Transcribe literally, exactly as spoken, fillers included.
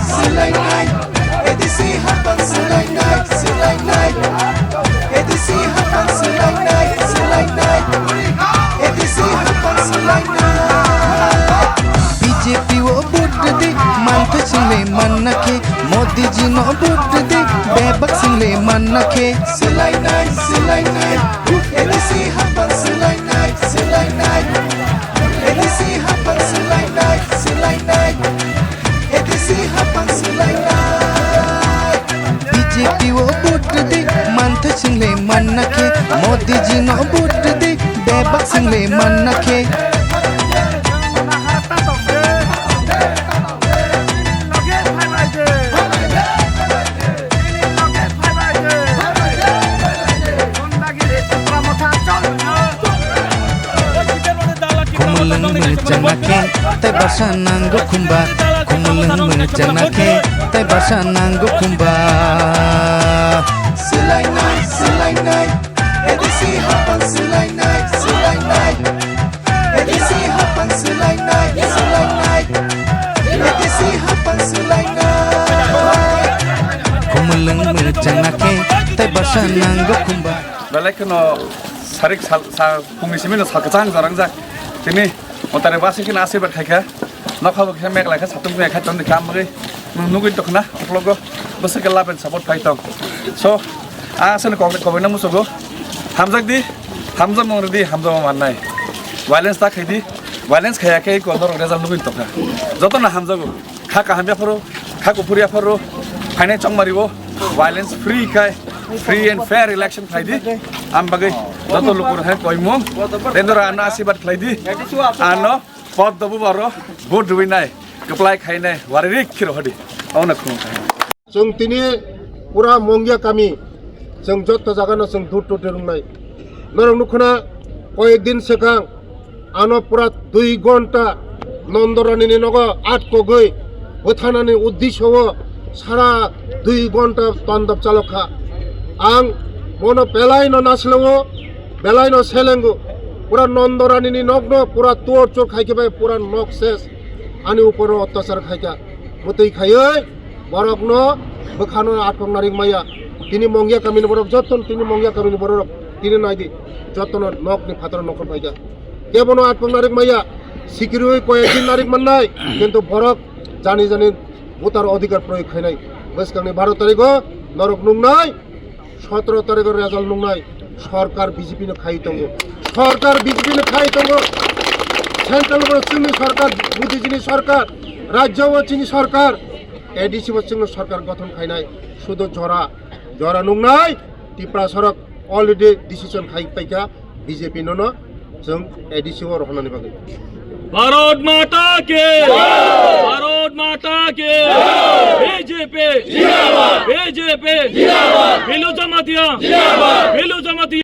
Swlainai, A D C hapang swlainai, swlainai. A D C hapang swlainai, swlainai. A D C hapang swlainai. B J P o vote rwdi, manthai swngwi manna khe. Modi ji no vote rwdi, bebak swngwi manna khe. Swlainai, swlainai. A D C hapang swlainai, swlainai. A D C hapang swlainai, swlainai. A D C hapang swlainai. B J P o vote rwdi, manthai swngwi manna khe. Modi ji no vote rwdi, bebak swngwi manna khe. Khumulwng mwchangna khe, tei bwsa nango khumba. Khumulwng mwchangna khe, tei bwsa nango khumba. Swlainai, swlainai, A D C hapang swlainai, swlainai. A D C hapang swlainai, swlainai. A D C hapang swlainai. Khumulwng mwchangna khe, tei bwsa nango khumba. Belai kheno sarik sal, sa, phungni simi no sal kwchang jorang jak. Tini motare basi kheno asirbad khaikha. Nokha bo khe meglai kha, satung khe kha, tong kha, amagwi nwng nugwi tongkhna, uklogo bwswk khe love and support phai tong. So, a aswkno kok, kokno musugo. Hamjak di, hamjakmung rwdi, hamjakma mannai. Violence ta khaidi, violence khaya khe ko norok result nugwi tongkha. Jotono hamjago. Kha kaham yapharo, kha kuphur yapharo, phainai chongmari o, violence free khai, free and fair election khlaidi. Am bagwi joto lukur hai koimung, tendora ano asirbad khlaidi. Ano pod dobu baro, vote rwinai, kwplai khainai, waririk khiro hodi. Ono khum. Chwng tini pura Mongya kami, chwng jotto jagano chwng dur dur rwngnai. Norok nukhuna koyek din swkang ano pura dui gonta Nondorani ni nogo atkogwi bwthanani uddisyo o sara dui gonta tandab chalokha. Ang mono belai no nasleo, belai no selengo. Pura Nondorani ni nokno pura torture khaikhe bai pura nok ses. Ani uporo otyachar khaikha. Bwtwi khaiwi borokno bwkhano atkok narik maya. Tini Mongya kamini borok joto, tini Mongya kamini borok tini naidi, jotono nokni phataro nokol paikha. Kebono atkok narik maya, sikirwi koyek din narik mannai, kintu borok jani jani voter odhikar proyog khainai. Bwskangni baro tarikho norok nungnai, sotoro tarikho result nungnai, sorkar B J P no khai tongo, sorkar B J P no khai tongo, central bo chini sorkar, Modi jini sorkar, rajyo bo chini sorkar, A D C bo chini sorkar gothon khainai, sudu jora, jora nungnai, Tiprasa rok already decision khai paikha, B J P nono chwng A D C o rohornani bagwi. Bharat Mata ki! Bharat Mata ki! B J P! Jindabad! B J P! Jindabad! Bhillu Jamatia! Jindabad! Bhillu Jamatia!